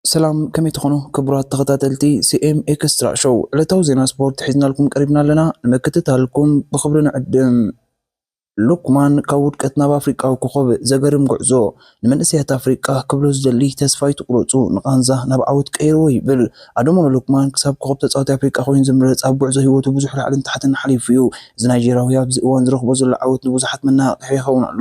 ሰላም፣ ከመይ ትኾኑ ክቡራት ተኸታተልቲ ሲ ኤም ኤክስትራ ሾው? ዕለታዊ ዜና ስፖርት ሒዝናልኩም ቀሪብና ኣለና። ንምክትታልኩም ብኽብሪ ንዕድም። ሉክማን ካብ ውድቀት ናብ ኣፍሪቃዊ ኮኸብ ዘገርም ጉዕዞ። ንመንእሰያት ኣፍሪቃ ክብሎ ዝደሊ፣ ተስፋ ኣይትቁረጹ፣ ንቃንዛ ናብ ዓወት ቀይርዎ ይብል። ኣደሞሎ ሉክማን ክሳብ ኮኸብ ተጻዋቲ ኣፍሪቃ ኮይኑ ዝምረጽ፣ ኣብ ጉዕዞ ህይወቱ ብዙሕ ላዕልን ታሕትን ሓሊፉ እዩ። እዚ ናይጀርያዊ ኣብዚ እዋን ዝረኽቦ ዘሎ ዓወት ንብዙሓት መነቓቕሒ ይኸውን ኣሎ።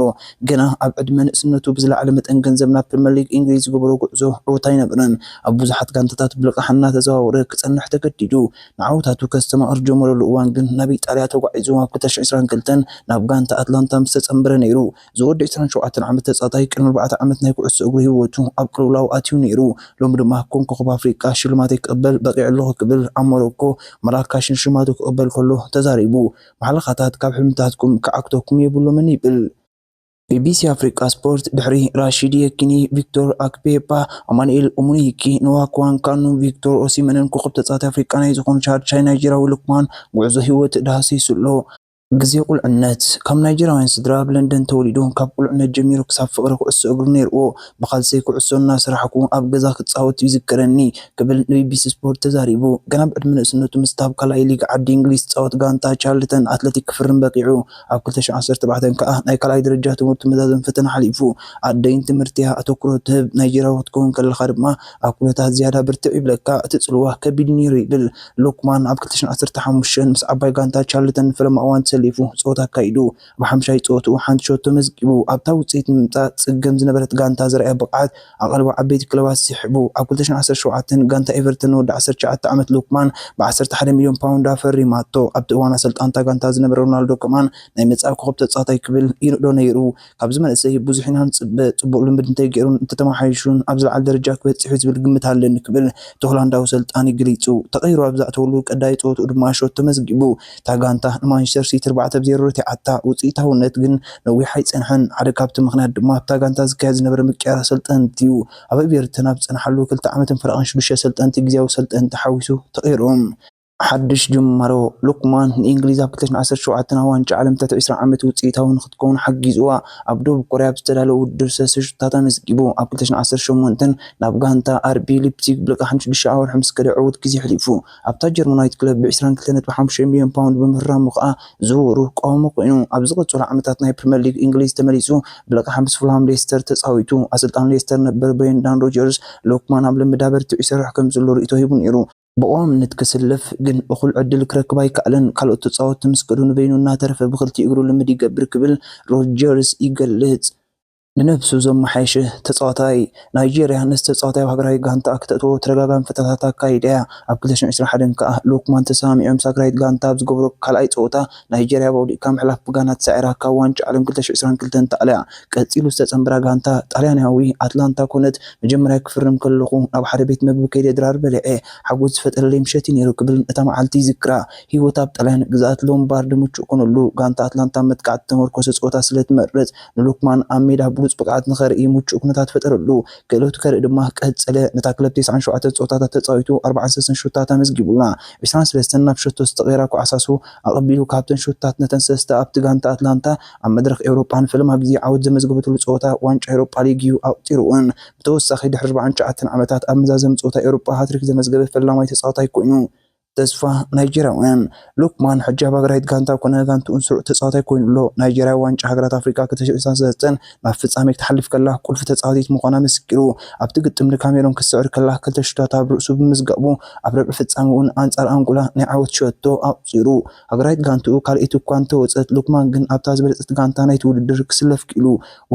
ገና ኣብ ዕድመ ንእስነቱ ብዝለዓለ መጠን ገንዘብ ናብ ፕሪምየር ሊግ እንግሊዝ ዝገበሮ ጉዕዞ ዕዉት ኣይነበረን። ኣብ ብዙሓት ጋንታታት ብልቃሕ እናተዘዋወረ ክጸንሕ ተገዲዱ። ንዓወታቱ ከስተማቕር ዝጀመረሉ እዋን ግን ናብ ኢጣልያ ተጓዒዙ ኣብ ክልተ ሽሕን ዕስራን ክልተን ናብ ጋንታ ኣትላንታ ምስ ተጸንበረ ነይሩ። ዝወዲ ዕስራን ሸውዓተን ዓመት ተጻዋታይ ቅድሚ ኣርባዕተ ዓመት ናይ ኩዕሶ እግሪ ህይወቱ ኣብ ቅልውላው ኣትዩ ነይሩ። ሎሚ ድማ ከም ኮኸብ ኣፍሪቃ ሽልማተይ ክቕበል በቒዐ ኣለኹ ክብል ኣብ ሞሮኮ ማራካሽ ንሽልማቱ ክቕበል ከሎ ተዛሪቡ። ማሕለኻታት ካብ ሕልምታትኩም ክዓግተኩም የብሎምን ይብል። ቢ ቢ ሲ ኣፍሪቃ ስፖርት ድሕሪ ራሺድ የኪኒ፣ ቪክቶር ኣክፔፓ፣ ኣማኑኤል ኡሙኒኪ፣ ንዋክዋን ካኑ፣ ቪክቶር ኦሲመንን ኮኸብ ተጻዋቲ ኣፍሪቃ ናይ ዝኾኑ ሻድሻይ ናይጀርያዊ ሉክማን ጉዕዞ ህይወት ዳህሲሱ ኣሎ። ግዜ ቁልዕነት። ካብ ናይጀርያውያን ስድራ ኣብ ለንደን ተወሊዱ፣ ካብ ቁልዕነት ጀሚሩ ክሳብ ፍቕሪ ኩዕሶ እግሪ ነይርዎ። ብኻልሰይ ኩዕሶ እናሰራሕኩ ኣብ ገዛ ክጻወት ይዝከረኒ ክብል ንቢ ቢ ሲ ስፖርት ተዛሪቡ። ገና ብዕድመ ንእስነቱ ምስቲ ኣብ ካልኣይ ሊግ ዓዲ እንግሊዝ ዝጻወት ጋንታ ቻርልተን ኣትለቲክ ክፍርም በቂዑ። ኣብ ክልተ ሽሕን ዓሰርተ ኣርባዕተን ከኣ ናይ ካልኣይ ደረጃ ትምህርቱ መዛዘሚ ፈተና ሓሊፉ። ኣደይን ትምህርቲያ ኣተኩሮ ትህብ ናይጀርያዊ ክትከውን ከለኻ ድማ ኣብ ኩነታት ዝያዳ ብርትዕ ይብለካ። እቲ ጽልዋ ከቢድ ነይሩ ይብል። ሉክማን ኣብ ክልተ ሽሕን ዓሰርተ ሓሙሽተን ምስ ዓባይ ጋንታ ቻርልተን ንፈለማ እዋን ተሰሊፉ ጸወታ ኣካይዱ። ኣብ ሓምሻይ ጸወትኡ ሓንቲ ሸቶ መዝጊቡ። ኣብታ ውጽኢት ንምምጻእ ጽገም ዝነበረት ጋንታ ዘርኣዮ ብቕዓት ኣቓልቦ ዓበይቲ ክለባት ስሒቡ። ኣብ ክልተ ሽሕን ዓሰርተ ሸውዓተን ጋንታ ኤቨርተን ንወዲ ዓሰርተ ትሽዓተ ዓመት ሉክማን ብ ዓሰርተ ሓደ ሚልዮን ፓውንድ ኣፈሪማቶ። ኣብቲ እዋን ኣሰልጣንታ ጋንታ ዝነበረ ሮናልዶ ኮማን ናይ መጻኢ ኮኸብ ተጻዋታይ ክብል ይንእዶ ነይሩ። ካብዚ መንእሰይ ብዙሕ ኢና ንጽበ፣ ጽቡቕ ልምድ እንተገይሩን እንተተመሓይሹን ኣብ ዝለዓለ ደረጃ ክበጽሕ እዩ ዝብል ግምት ኣለኒ ክብል እቲ ሆላንዳዊ ሰልጣኒ ገሊጹ። ተቐይሩ ኣብ ዘእተወሉ ቀዳይ ጸወትኡ ድማ ሸቶ መዝጊቡ። እታ ጋንታ ንማንቸስተር ሲቲ ኣርባዕተ ብ ዜሮ ረቲዓታ። ውጽኢታውነት ግን ነዊሕ ኣይጸንሐን። ሓደ ካብቲ ምኽንያት ድማ ኣብታ ጋንታ ዝካየድ ዝነበረ ምቅያር ኣሰልጠንቲ እዩ። ኣብ ኤቨርተን ኣብ ዝጸንሓሉ ክልተ ዓመትን ፈረቓን ሽዱሽተ ኣሰልጠንቲ፣ ግዝያዊ ኣሰልጠንቲ ሓዊሱ፣ ተቐይሮም። ሓድሽ ጅማሮ። ሉክማን ንእንግሊዝ ኣብ ክልተ ሽሕን ዓሰርተ ሸውዓተን ኣብ ዋንጫ ዓለም ትሕቲ ዕስራ ዓመት ውጽኢታዊ ንኽትከውን ሓጊዝዋ። ኣብ ደቡብ ኮርያ ኣብ ዝተዳለወ ውድድር ሰለስተ ሽቶታት ኣመዝጊቡ። ኣብ ክልተ ሽሕን ዓሰርተ ሸሞንተን ናብ ጋንታ ኣር ቢ ሊፕሲግ ብልቃሕ ንሽዱሽተ ኣዋርሕ ምስ ከደ ዕዉት ግዜ ኣሕሊፉ። ኣብታ ጀርመናዊት ክለብ ብ ዕስራን ክልተን ነጥቢ ሓሙሽተ ሚልዮን ፓውንድ ብምፍራሙ ከኣ ዝውውሩ ቀዋሚ ኮይኑ። ኣብ ዝቐጸሉ ዓመታት ናይ ፕሪምየር ሊግ እንግሊዝ ተመሊሱ ብልቃሕ ምስ ፉልሃም ሌስተር ተጻዊቱ። ኣሰልጣኒ ሌስተር ነበር ብሬንዳን ሮጀርስ ሉክማን ኣብ ልምድ ኣበርቲዑ ይሰርሕ ከም ዘሎ ርእይቶ ሂቡ ነይሩ። ብቐዋምነት ክስለፍ ግን እኹል ዕድል ክረክብ ኣይከኣለን። ካልኦት ተጻወትቲ ምስ ከዱ ንበይኑ እናተረፈ ብኽልቲኡ እግሩ ልምድ ይገብር ክብል ሮጀርስ ይገልጽ። ንነብሱ ዘመሓየሸ ተጻዋታይ። ናይጄርያ ነቲ ተጻዋታይ ኣብ ሃገራዊ ጋንታ ክተእትዎ ተደጋጋሚ ፈተነታት ኣካይዳ እያ። ኣብ ክልተ ሽሕን ዕስራን ሓደን ከኣ ሉክማን ተሰማሚዖም ምስ ሃገራዊት ጋንታ ኣብ ዝገብሮ ካልኣይ ጸወታ ናይጄርያ ብኣውዲቕካ ምሕላፍ ብጋና ተሳዒራ ካብ ዋንጫ ዓለም ክልተ ሽሕን ዕስራን ክልተን ተኣልያ። ቀጺሉ ዝተጸንበራ ጋንታ ጣልያናዊ ኣትላንታ ኮነት። መጀመርያ ክፍርም ከለኹ ናብ ሓደ ቤት መግቢ ከይደ ድራር በሊዐ። ሓጎስ ዝፈጠረለይ ምሸት እዩ ነይሩ ክብል እታ መዓልቲ ይዝክራ። ህይወት ኣብ ጣልያን ግዝኣት ሎምባርዲ ምቹእ ኮነሉ። ጋንታ ኣትላንታ መጥቃዕቲ ተመርኮሰ ጸወታ ስለ ትመርጽ ንሉክማን ኣብ ሜዳ ብሉጽ ብቕዓት ንኸርኢ ምቹእ ኩነታት ፈጠረሉ። ክእለቱ ከርኢ ድማ ቀጸለ። ነታ ክለብ ተስዓን ሸውዓተን ጸወታታት ተጻዊቱ ኣርባዓን ሰለስተን ሹታት ኣመዝጊቡላ። ዕስራን ሰለስተን ናብ ሸቶ ዝተቐየራ ኳዕሳሱ ኣቐቢሉ ካብተን ሹታት ነተን ሰለስተ ኣብቲ ጋንታ ኣትላንታ ኣብ መድረኽ ኤውሮጳ ንፈለማ ግዜ ዓወት ዘመዝገበትሉ ጸወታ ዋንጫ ኤውሮጳ ሊግ እዩ ኣቑጺሩወን። ብተወሳኺ ድሕሪ ኣርባዓን ትሽዓተን ዓመታት ኣብ መዛዘሚ ጸወታ ኤውሮጳ ሃትሪክ ዘመዝገበ ፈላማይ ተጻዋታይ ኮይኑ። ተስፋ ናይጀርያውያን። ሉክማን ሕጂ ኣብ ሃገራዊት ጋንታ ኮነ ጋንትኡን ስሩዕ ተጻዋታይ ኮይኑ ኣሎ። ናይጀርያ ዋንጫ ሃገራት ኣፍሪቃ ክልተ ሽሕን ሰለስተን ናብ ፍጻሜ ክትሓልፍ ከላ ቁልፊ ተጻዋቲት ምዃና መስኪሩ። ኣብቲ ግጥም ንካሜሮን ክትስዕር ከላ ክልተ ሽቶታት ኣብ ርእሱ ብምዝጋቡ ኣብ ረብዒ ፍጻሜ እውን ኣንጻር ኣንጎላ ናይ ዓወት ሸቶ ኣቑጺሩ። ሃገራዊት ጋንትኡ ካልኣይቲ እኳ እንተወጸት፣ ሉክማን ግን ኣብታ ዝበለጸት ጋንታ ናይቲ ውድድር ክስለፍ ክኢሉ።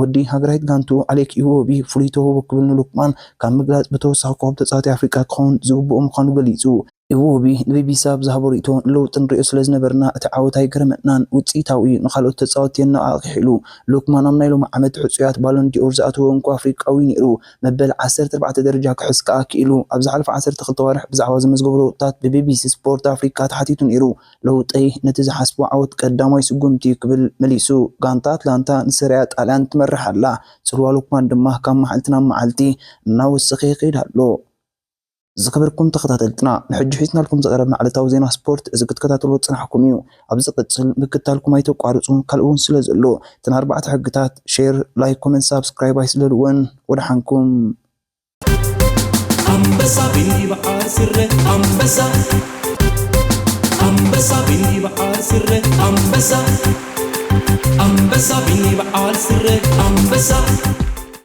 ወዲ ሃገራዊት ጋንትኡ ኣሌክ ኢዎቢ ፍሉይ ተውህቦ ክብል ንሉክማን ካብ ምግላጽ ብተወሳኺ ኮኸብ ተጻዋቲ ኣፍሪቃ ክኸውን ዝግብኦ ምዃኑ ገሊጹ። ኢዎቢ ንቢቢሲ ኣብ ዝሃቦ ርእይቶ፣ ለውጢ ንርእዮ ስለ ዝነበርና እቲ ዓወት ኣይገረመናን፣ ውጽኢታዊ እዩ፣ ንኻልኦት ተጻወትቲ የነቓቕሕ ኢሉ። ሉክማን ኣብ ናይ ሎሚ ዓመት ሕጹያት ባሎን ዲኦር ዝኣተወ እንኮ ኣፍሪቃዊ ነይሩ። መበል ዓሰርተ ኣርባዕተ ደረጃ ክሕዝ ከኣ ክኢሉ። ኣብ ዝሓለፈ ዓሰርተ ክልተ ኣዋርሕ ብዛዕባ ዘመዝገቦ ለውጥታት ብቢቢሲ ስፖርት ኣፍሪቃ ተሓቲቱ ነይሩ። ለውጠይ ነቲ ዝሓስቦ ዓወት ቀዳማይ ስጉምቲ እዩ ክብል መሊሱ። ጋንታ ኣትላንታ ንሰሪያ ጣልያን ትመርሕ ኣላ። ጽልዋ ሉክማን ድማ ካብ መዓልቲ ናብ መዓልቲ እናወሰኸ ይኸይድ ኣሎ። ዝኸበርኩም ተኸታተልትና፣ ንሕጂ ሒዝናልኩም ዝቐረብና ዕለታዊ ዜና ስፖርት እዚ ክትከታተልዎ ዝጸናሕኩም እዩ። ኣብ ዝቕጽል ምክታልኩም ኣይተቋርጹ፣ ካልእ እውን ስለ ዘሎ። እተን ኣርባዕተ ሕግታት፣ ሼር፣ ላይክ፣ ኮመንት፣ ሳብስክራይብ ኣይስለልወን። ወደሓንኩም። ኣብ ኣንበሳ ቢኒ በዓል ስረ ኣንበሳ ኣንበሳ ቢኒ በዓል ስረ ኣንበሳ ኣንበሳ ቢኒ በዓል ስረ ኣንበሳ